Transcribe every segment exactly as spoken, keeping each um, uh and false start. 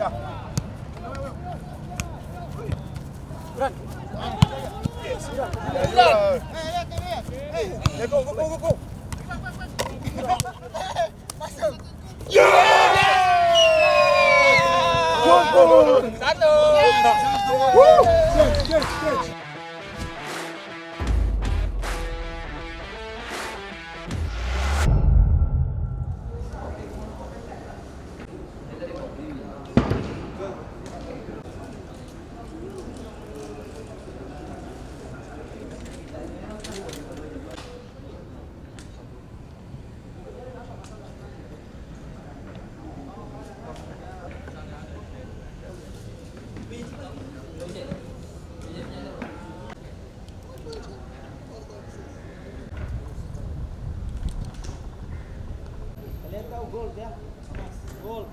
Satu. Kalian tahu gol ya? Gol.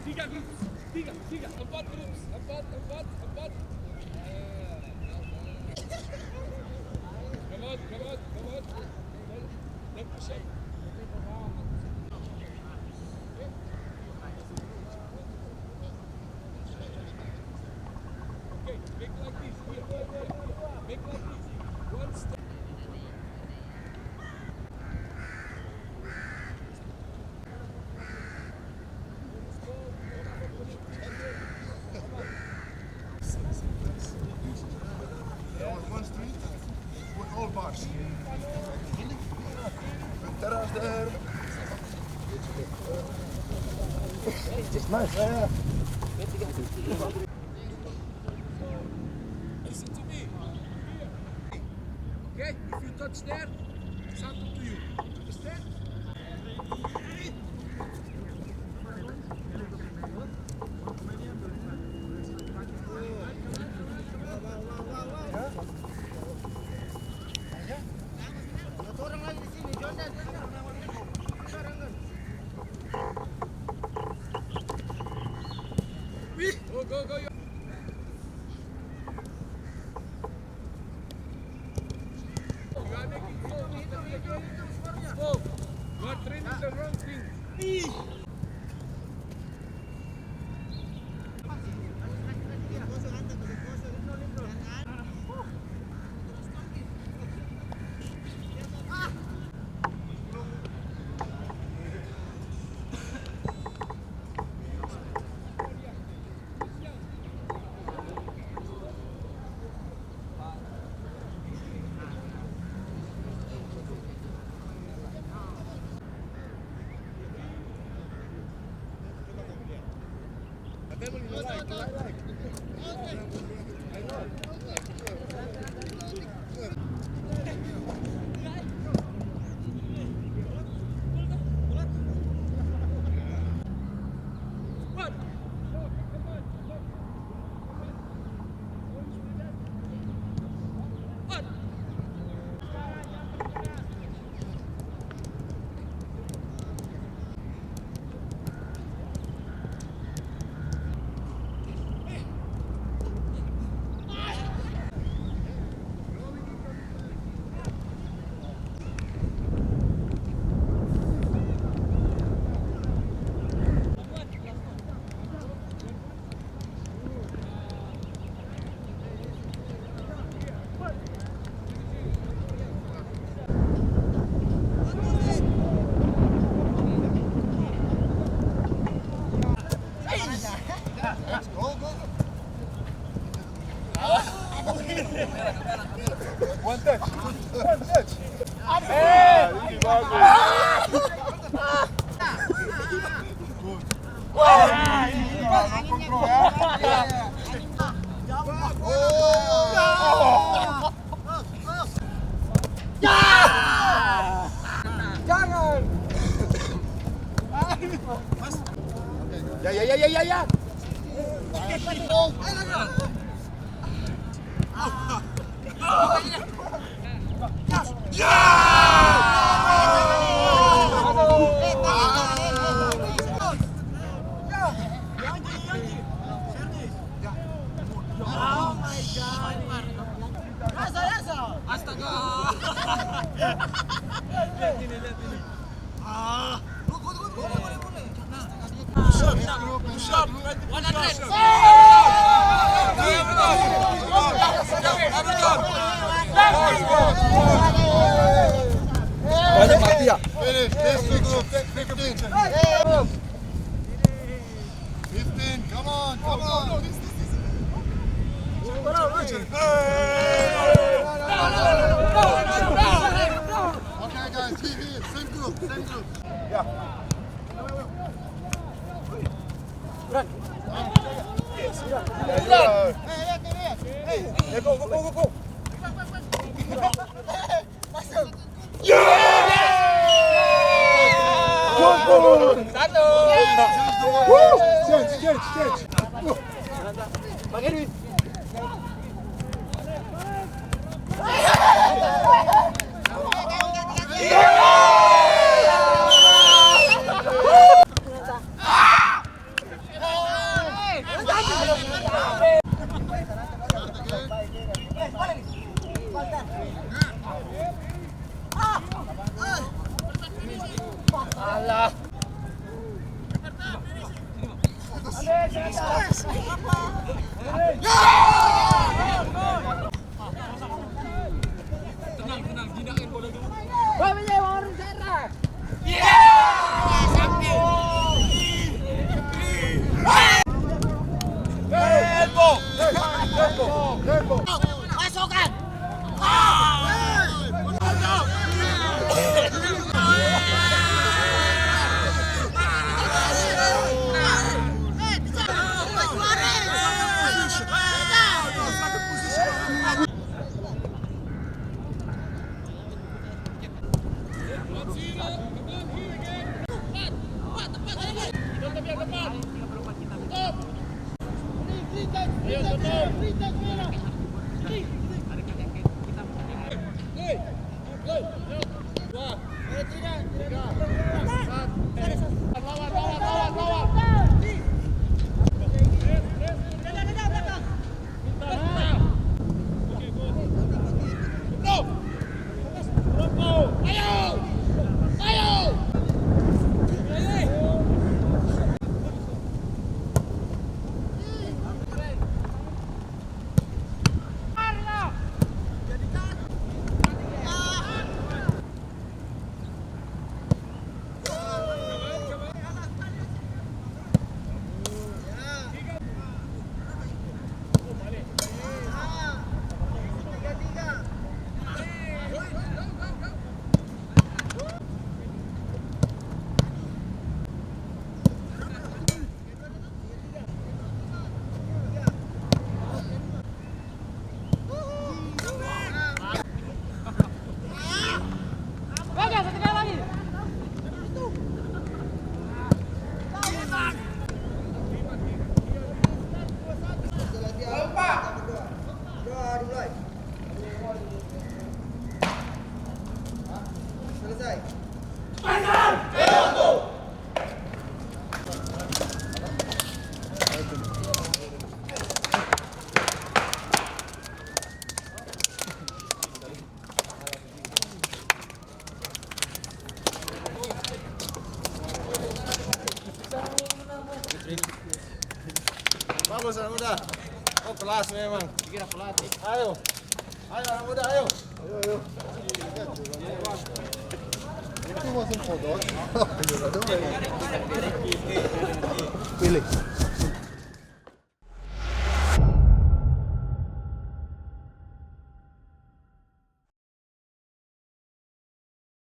Tiga grup, tiga, tiga, empat grup, empat, empat, empat. Come on, come on, come on. Then push up. Okay, make like this. Here, here, here. Make like this. One step. There was one street with all bars. Terus there. It's nice. Yeah, yeah. Listen to me. Okay? If you touch there, it's happened to you. Understand? Go, go, go, go. You are making four. Four. You are training the wrong thing. One touch. One touch. Eh, ini bagus. Wah, ini bagus. Ya! Jangan. Ya, ya, ya, ya, ya, ya. Ya! Astaga. Lihat ini, lihat ini. Ah. Push up, push up, one hundred. Banyak mati ya. Finish. This is fifteen. Fifteen, come on, come on. Okay, guys, here, here, same group, same group. Yeah. Yeah, go, go, go, go, go. Satu. Change, change, change. Bang Erwin. Tenang, tenang, jindakin bola dulu. Tempo! Tempo! Tempo! Masukkan! Selesai. Bagus, anak muda. Oh, kelas memang. Dikira pelatih. Ayo. Ayo, anak muda, ayo. Ayo, ayo. Itu masih kodok. Pilih.